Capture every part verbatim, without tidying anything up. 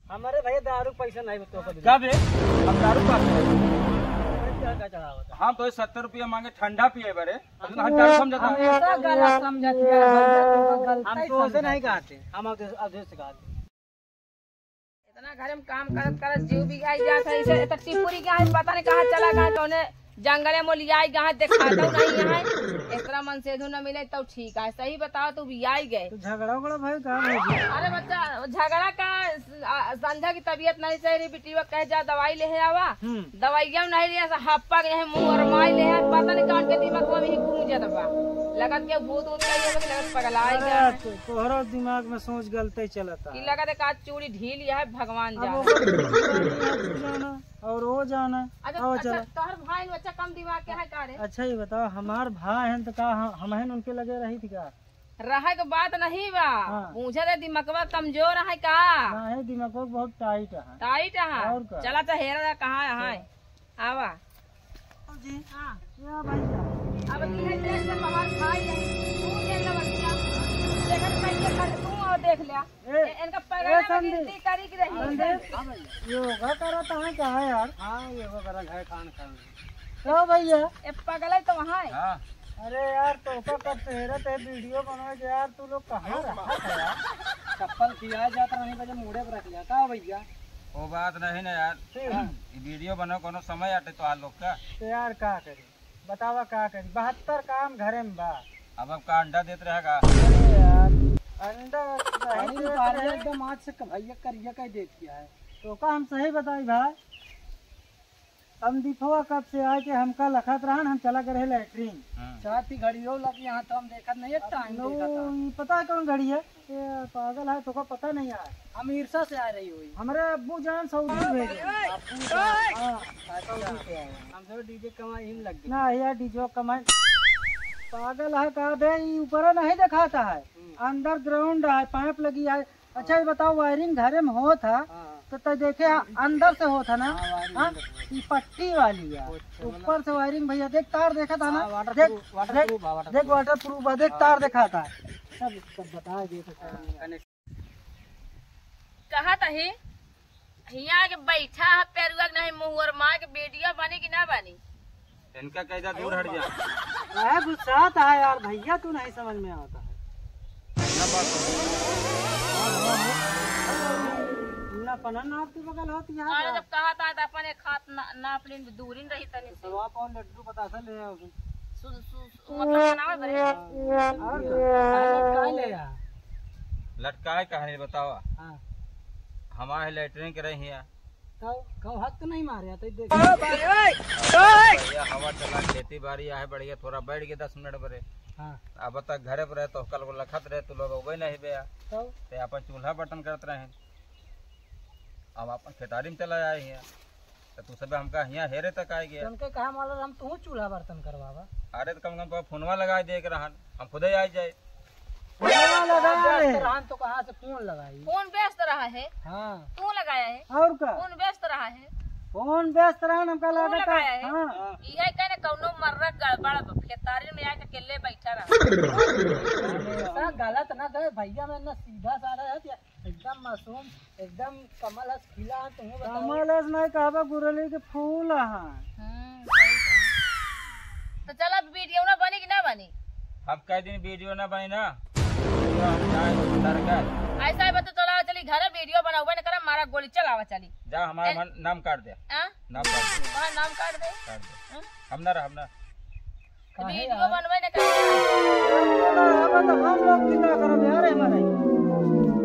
हमारे भैया दारू पैसा नहीं बा, तो कभी का बे? हम दारू का पिए? क्या, क्या चढ़ावा था? हम तो सत्तर रुपया मांगे ठंडा पिए बरे, तुम हजार समझता है। हमेशा गलत समझत है भैया, तुमको गलत हम ही तो उसे समझत नहीं है। कहते, हम अब, अब से कहते। इतना घर में काम करत करत जीव भी आई जात है, इसे तो टिपुरी क्या है, पता नहीं कहाँ चला गया, कौने जंगले में लियाई गए, देखाता नहीं है। एकरा मन से न मिले तो ठीक है, सही बताओ, तू भी आई गए। तो झगड़ा उगड़ा भाई का भौजी? अरे बच्चा, झगड़ा का स-, आ, संध्या की तबीयत नहीं सही रही, बिटिया कहे जा दवाई ले आवा। हम्म। दवाइया नहीं लिया, ऐसा हप्पा के मुंह और माई ले है, पता नहीं कौन के दिमाग में ही घूम जाता बा। लगत के भूत वूत कहिए, लगत पगला अरे गया है। तो तोहरा दिमाग में सोच गलते चलता कि है। लगत है का चूड़ी ढील यह है, भगवान अब जाने। ओकर चूड़ी ढील है, तू जाना। और वो जाना। अच्छा, आओ, अच्छा, चला। तोहर भाई बच्चा कम दिमाग के है का रे? अच्छा, ये बताओ, हमार भाई हैं तो का हम, हम हैं उनके लगे रही थी का? रहे के बात नहीं बा। हाँ। पूछे रे, दिमकवा कमजोर है का? नहीं, दिमकवा बहुत टाइट है। टाइट है? और का? चला तो हेरा जा कहाँ है। चला। आवा। जी। हाँ। या भाई साहब। अब की है देख ले बाहर खाई नहीं। तू देख ले बच्चा। देखत कैसे कर तू और देख ले। ए, ए, इनका ए, पगला में संदीप। गिनती करी की रही। संदीप, योगा करत है का यार? हाँ, योगा करत है, खान खान। तो भैया। ए, पगला तो वहाँ है। हाँ। अरे यार, तो का कब से हेरत है वीडियो बनावे के यार, तू लोग कहाँ रहा था यार? चप्पल खिया जात रही, बजे मूड़े पर रख लिया का भैया? वो बात नहीं ना यार। फिर? हाँ। ये वीडियो बनाओ, कोनो समय आटे तो आ लोग का। तो यार का करी? बतावा का करी, बहत्तर काम घरे में बा। अब, अब का अंडा देत रहेगा? अरे यार, अंडा नहीं अरे देत बाहर रहे। एकदम आज से क-, भैया करिया कह देत किया है। तो का हम सही बताई भाई, हम दिखवा कब से आए के हमका लखत रहन, हम चला गए रहे लैट्रिन। हाँ। चार ठी घड़ियो लग यहाँ तो हम देखत नहीं है, अब टाइम नो, देखत है। ई पता है कौन घड़ी है? ये पागल है, तोका पता नहीं है। हम ईर्षा से आ रही हुई। हमरे अब्बू जान सऊदी भेजे। अब्बू जान। हाँ, सऊदी से आए हैं। हम सब डीजे कमाई ही लग गए। ना यार, डीजे कमाई। पागल है का बे, ई ऊपर नहीं दिखाता है, हम्म। अंडरग्राउंड है, पाइप लगी है। अच्छा, ये बताओ, वायरिंग घरे में होत है, हाँ। तो तय देखे, अंदर से होत है ना? हाँ, वायरिंग हाँ? अंदर से। ई पट्टी वाली है, अच्छा, ऊपर से वायरिंग, भैया, देख तार देखा था ना? हाँ, वाटर देख, प्रूफ, वाटर देख, प्रूफ है, वाटर देख, प्रूफ। वाटर प्रूफ है, देख, हाँ। तार देखा था। सब, सब बता दे तो हाँ, कनेक्ट। कहा तही, हियाँ के बैठा है पेरुआ के नहीं मुँह और माँ के वीडियो बनी कि ना बनी? इनका कैदा दूर हट जा। अरे गुस्सा आता है यार भैया, तू नहीं समझ में आता है। ना बात हो। ना पना नाप के बगल होती है अरे का? जब कहा था तो अपन एक हाथ ना, नाप लेन तो दूर ही रही तनी से। तो आप और लड्डू बतासा ले आओ। सु-, सु-, सु-, मतलब बनावे बरे। और का? लटकाए ले आ। लटकाए कहानी बतावा। हाँ। हमारे लैट्रिन के रही है। तो कहूँ हक तो नहीं मारे, तो देख। ओ भाई, ओए, ओए। बढ़िया हवा चला, खेती बाड़ी आहे बढ़िया, थोड़ा बैठ के दस मिनट बरे। हाँ। अब तक घरे पर रहे तो कल को लखत रहे, तू लोग अबे नहीं बे। तो? ते अपन चूल्हा बर्तन करत रहे। अब अपन खेतारी में चला आए हैं। तो तू सब हमका हियाँ हेरे तक आए गया। तो उनके कहा मालूम हम तू चूल्हा बर्तन करवावा। अरे तो कम कम पर फोनवा लगा दे के रहन, हम खुदे आ जाए। फोनवा लगा दे। व्यस्त रहन तो कहाँ से फोन लगाई? फोन व्यस्त रहा है। हाँ। तू लगाया है। और का? फोन व्यस्त रहा है। फोन व्यस्त रहन हमका तू लागत है। लगाया है। हाँ। इहे कहने कौनो मर्रा गड़बड़ बा, खेतारी में आके अकेले बैठा रहा। ऐसा गलत ना कहे भैया, मैं ना सीधा साधा है, एकदम मासूम, एकदम कमल हस खिला है, तुम्हें बताओ। कमल हस नहीं कहबा, गुरली के फूल है। हम्म, सही कहा। तो चल अब वीडियो ना बनी कि ना बनी? अब कई दिन वीडियो ना बनी ना, तो हम जाए दरगाह। ऐसा है, बता चला चली घर वीडियो बनाऊबे न करा, मारा गोली चलावा चली। जा हमारा ए- मन नाम काट दे। हाँ? नाम काट दे। वहाँ नाम काट दे। काट दे। हाँ? हम ना रह, हम ना। काहे वीडियो यार? बनवे न करे। अब तो हम लोग भी ना करब यार, हमारे।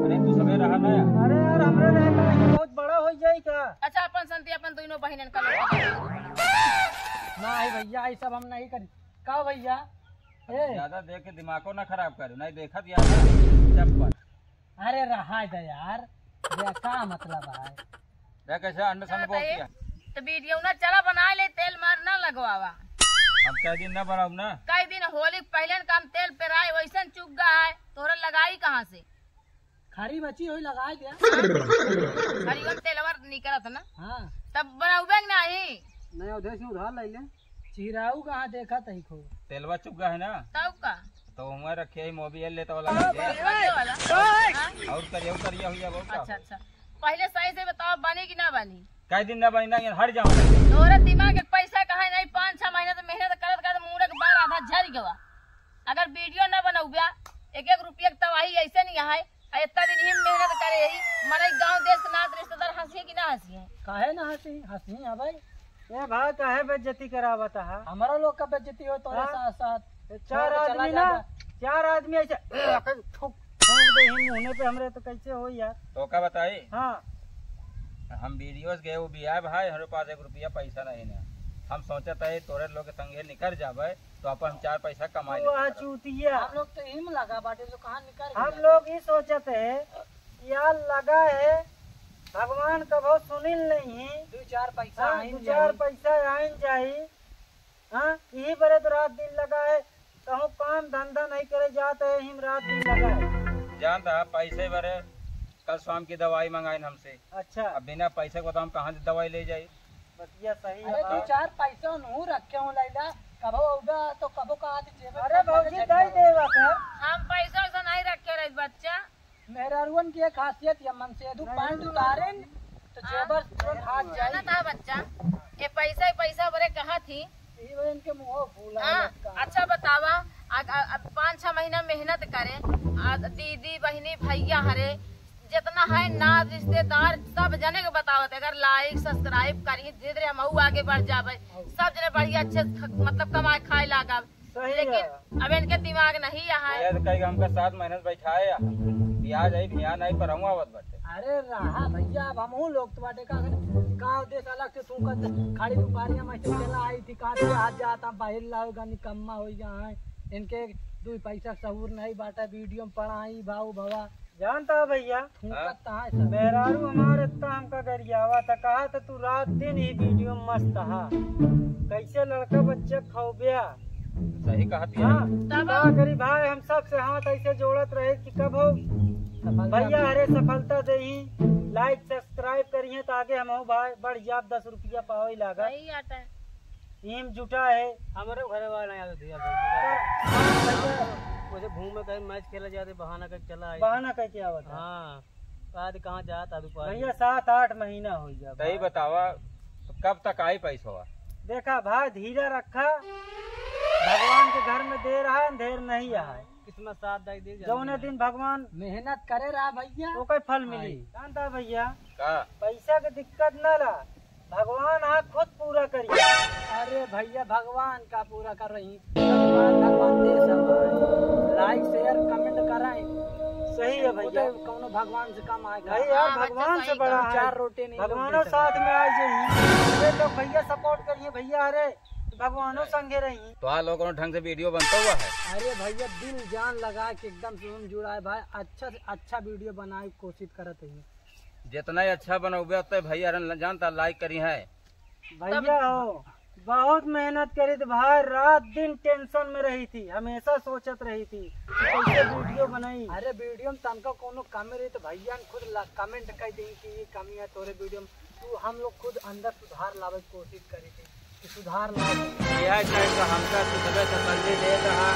अरे तू सबे रहा ना यार। अरे यार, हमरे रहे का, ये बहुत बड़ा हो जाई का? अच्छा, अपन संती अपन दोनों बहिनन का लोग। नहीं भैया, ये सब हम नहीं करी। का भैया? ए। ज्यादा देख के दिमागो ना खराब करू, नहीं देखत यार, चप्पल। अरे रहा दे यार, ये का मतलब है? देख कैसे अंडर सन बोल दिया। तो वीडियो ना चला बना ले, तेल मार ना लगवावा। हम कई दिन ना बनाऊब ना। कई दिन होली पहले का हम तेल पेराए वैसन चुक गया है, तोहरा लगाई कहाँ से? खरी बची होई लगाई दे। खरी वन तेलवा निकलत ना। हाँ। तब बनाऊबे कि नहीं? नहीं, उधर से उधार ले ले। चिराऊ कहाँ देखा तही खो। तेलवा चुक गया है ना। तब का? तो वहाँ रखे है मोबियल लेता वाला। मोबियल वाला? हाँ? और करिया, और करिया हुई अब और का? अच्छा, अच्छा। पहले सही से बताओ, बनी कि ना बनी? कई दिन ना बनी ना, ये हट जाओ। तोरे दिमाग के पैसा कहाँ नहीं, पाँच छह महीना से मेहनत करत करत मुड़े के बाल आधा झड़ गवा। अगर वीडियो ना बनौब्या, एक एक रुपया के तबाही ऐसे नहीं है। आ इतना दिन ही मेहनत करे ही, मने गाँव देश के नात रिश्तेदार हंसी कि ना हंसी है? काहे ना हंसी, हंसी है भाई। ए भाई, काहे बेइज्जती करावत है? हमारा लोग का बेइज्जती हो तोरे हाँ? साथ साथ। ए, चार थोड़ा चला आदमी ना, जाता। चार आदमी ऐसे, ए, थूक, थूक दे ही मुंह पे हमरे, तो कैसे हो यार? तो का बताई? हाँ। हम वीडियोस गए, वो भी आए भाई, हमारे पास एक रुपया पैसा नहीं ना। हम सोचत है तोरे लोग के संगे निकल जाबे, तो अपन हम चार पैसा कमाई तू लेबे आ करब। चूतिया। हम लोग तो इही में लगा बाटे, तो कहाँ निकल हम गया? लोग ही सोचत है, यार लगा है, भगवान कभो सुनिल नहीं। दो चार पैसा हाँ, आइन दो चार जाई। पैसा आइन जाई। हाँ, यही बरे तो रात दिन लगा है, कहूँ काम धंधा नहीं करे जात है, हिम रात दिन लगा है। जानता है, पैसे बरे कल शाम की दवाई मंगाइन हमसे। अच्छा। अब बिना पैसे को तो हम कहाँ से दवाई ले जाई? बतिया सही है अरे, दो भाई। चार पैसा नू रखे हो लैला, कभो उबा तो कभो कहा थी जेब में अरे भौजी, दे देवा सर। हम पैसा वैसा नहीं रखे रहे बच्चा। मेहरारुअन की एक खासियत या मनसेधू नहीं। पैंट उतारेन तो जेबर तुरंत हाथ जाई। ना था बच्चा, ये पैसा ही पैसा बरे कहा थी। यही वजह इनके मुंह फूला हाँ, है लटका। अच्छा बतावा, आ, आ, आ, पाँच छह महीना मेहनत करे, आ, दीदी बहिनी भैया हरे, जितना है ना रिश्तेदार सब जने के बतावत, अगर लाइक सब्सक्राइब करी धीरे धीरे हम आगे बढ़ जाबे, सब जने बढ़िया अच्छे ख-, मतलब कमाए खाए लागब। सही लेकिन है। अब इनके दिमाग नहीं यहाँ है। ये तो कहेगा हमका सात महीने से बैठाए यहाँ। ब्याज आई, ब्याज नहीं पर हम आवत बाटे। अरे रहा भैया, अब हमहू लोग तो बाटे का गाँव देश अलग से तू कर खाली दुपहरिया में से चला आई थी, कहाँ से आज जाता बाहर लाओगा, निकम्मा हो गया है। इनके दो पैसा सहूर नहीं बाटा, वीडियो में पढ़ाई भाऊ भवा। जानता हो भैया, फूंकत हाँ? कहाँ है सब? मेहरारू हमारे इतना हमका गरियावा था, कहा था तू रात दिन ही वीडियो में मस्त हा, कैसे लड़का बच्चा खौब्या। सही कहा थी। हाँ, तब का करी भाई, हम सबसे हाथ ऐसे जोड़त रहे कि कब हो सफलता भैया मिले। हरे सफलता दे ही, लाइक सब्सक्राइब करिए तो आगे हम हो भाई बढ़ जाब, दस रुपया पावे लागत। सही बात है। टीम जुटा है। हमारे घरे वाला नहीं आता भैया, भैया। हाँ, भैया। उसे घूमे कहीं मैच खेला जाते, बहाना करके चला आए। बहाना करके आवत है। हाँ, आज कहाँ जाता दुपहर भैया, में? सात आठ महीना हो गया तही भाई। बतावा, तो कब तक आई पैसवा? देखा भाई, धीरे रखा, भगवान के घर में देर है, अंधेर नहीं है। किस्मत साथ दे दे, जौने जल्दी दिन भगवान मेहनत करे रहा भैया, ओकर फल मिली। आई। जानता भैया, का? पैसा के दिक्कत ना ला, भगवान हाँ खुद पूरा करिए। अरे भैया, भगवान का पूरा कर रही, भगवान, भगवान दे सब। लाइक, शेयर, कमेंट कराएं। सही है भैया। उधर कौनो भगवान से कम आए का? नहीं यार, हाँ, भगवान बच्चा से सही बड़ा कहा। है। चार रोटी नहीं लोग भगवानों दे सकते। साथ में आ जाइए। ये तो भैया सपोर्ट करिए भैया, अरे भगवानों संगे रही। तो आप लोगों ने ढंग से वीडियो बनता हुआ है। अरे भैया, दिल जान लगा के एकदम से हम जुड़ा है भाई, अच्छा से अच्छा वीडियो बनाए की कोशिश करत है। जितना ही अच्छा बनौबे, उतना ही भैया रन जानता लाइक करी है। भैया हो, बहुत मेहनत करी थी भाई, रात दिन टेंशन में रही थी, हमेशा सोचत रही थी कि कैसे वीडियो बनाई। अरे वीडियो में तनका कोनो कमी रही तो भैया ने खुद ला-, कमेंट कर दी कि ये कमी है तोरे वीडियो में। तू हम लोग खुद अंदर सुधार लावे की कोशिश करी थी कि सुधार लावे। यह टाइप का हमका सुबह तसल्ली देत रहा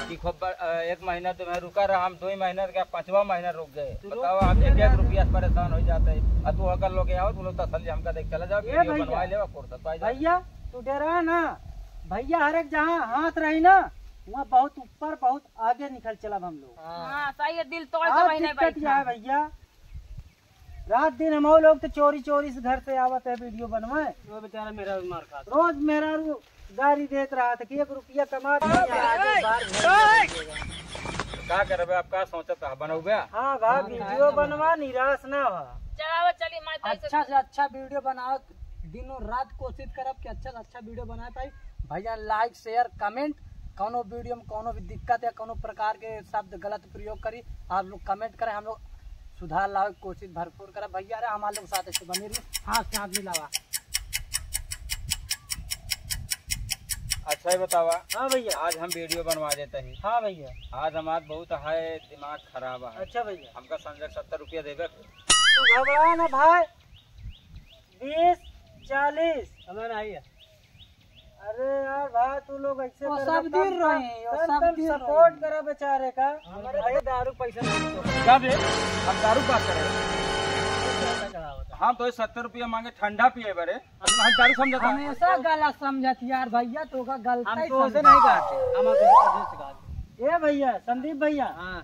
कि खूब ब-, अ, एक महीना तुम्हें रुका रहा, हम दो ही महीना का पाँचवा महीना रुक गए। तो बताओ, रुक आप एक एक रुपया से परेशान हो जाते हैं। और तू अगर लोग आओ, तो लोग तसल्ली हमका देख चला जाओ, ये वीडियो भैया, बनवा लेवा, फुर्सत पाई जाओ। भैया, तू डरा ना, भैया, हर एक जहाँ हाथ रही ना, वहाँ बहुत ऊपर, बहुत आगे निकल चला हम लोग। हाँ, सही है, दिल तोड़ के आज वही नहीं दिक्कत बैठा। यह है भैया, रात दिन हम लोग तो चोरी चोरी से घर से आवत है वीडियो बनवाए। वो बेचारा मेरा भी मार खाता। रोज मेरा रू-, गाली देत रहा था कि एक रुपया कमा के नहीं आया। तो का करबे, आप का सोचत रहा, बनौबे? हाँ भाई, हाँ, वीडियो बनवा, निराश ना हो। चलाओ, चली, मैं तो ऐसे अच्छा से अच्छा वीडियो बनाओ, दिनों रात कोशिश करब कि अच्छा से अच्छा वीडियो बनाए पाई। भैया, लाइक, शेयर, कमेंट, कौनो वीडियो में कौनो भी दिक्कत या कौनो प्रकार के शब्द गलत प्रयोग करी, आप लोग कमेंट करें, हम लोग सुधार लावे की कोशिश भरपूर करब। भैया, अरे हमारे लोग साथ ऐसे बने रही, हाथ से हाथ मिलावा। अच्छा ही बतावा। हाँ भैया। आज हम वीडियो बनवा देते हैं। हाँ भैया। आज हमार बहुत है दिमाग खराब है। अच्छा भैया। हमका संजय सत्तर रुपया देबे। तू घबरा ना भाई, बीस, चालीस। हमें नहीं है। अरे यार भाई, तू लोग ऐसे वो करबे, सब दिन कम, रहे, वो कम, सब कम दिन सपोर्ट रहे। करा बेचारे का। हमारे भाई दारू पैसा नहीं दो। क्या बे? हम दारू बात कर रहे हैं। हम तो सत्तर रुपया मांगे ठंडा पिए बरे, हम दारू समझता। हमेशा गलत समझत यार भैया, तो का गलत हम ही तो उसे समझत। नहीं कहते, हम उसे, उसे कहते। ए भैया, संदीप भैया, हाँ।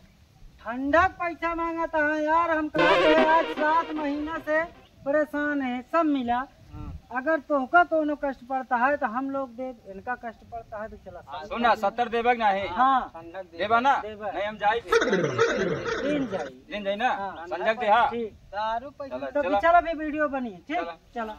ठंडा के पैसा मांगत है यार, हम कहते हैं आज सात महीना से परेशान है, सब मिला। हाँ। अगर तोहका कोनो कष्ट पड़ता है तो हम लोग दे, इनका कष्ट पड़ता है तो चला साथ। सुना, सत्तर देबे के नाही? हाँ। ठंडा के देबा ना? देबे। नहीं, हम जाई। दिन जाई। दिन जाई ना? हाँ। संजय के देहा? ठीक। दारू पैसा। चला, तो चला। चला भी वीडियो बनी, ठीक? चला। चला।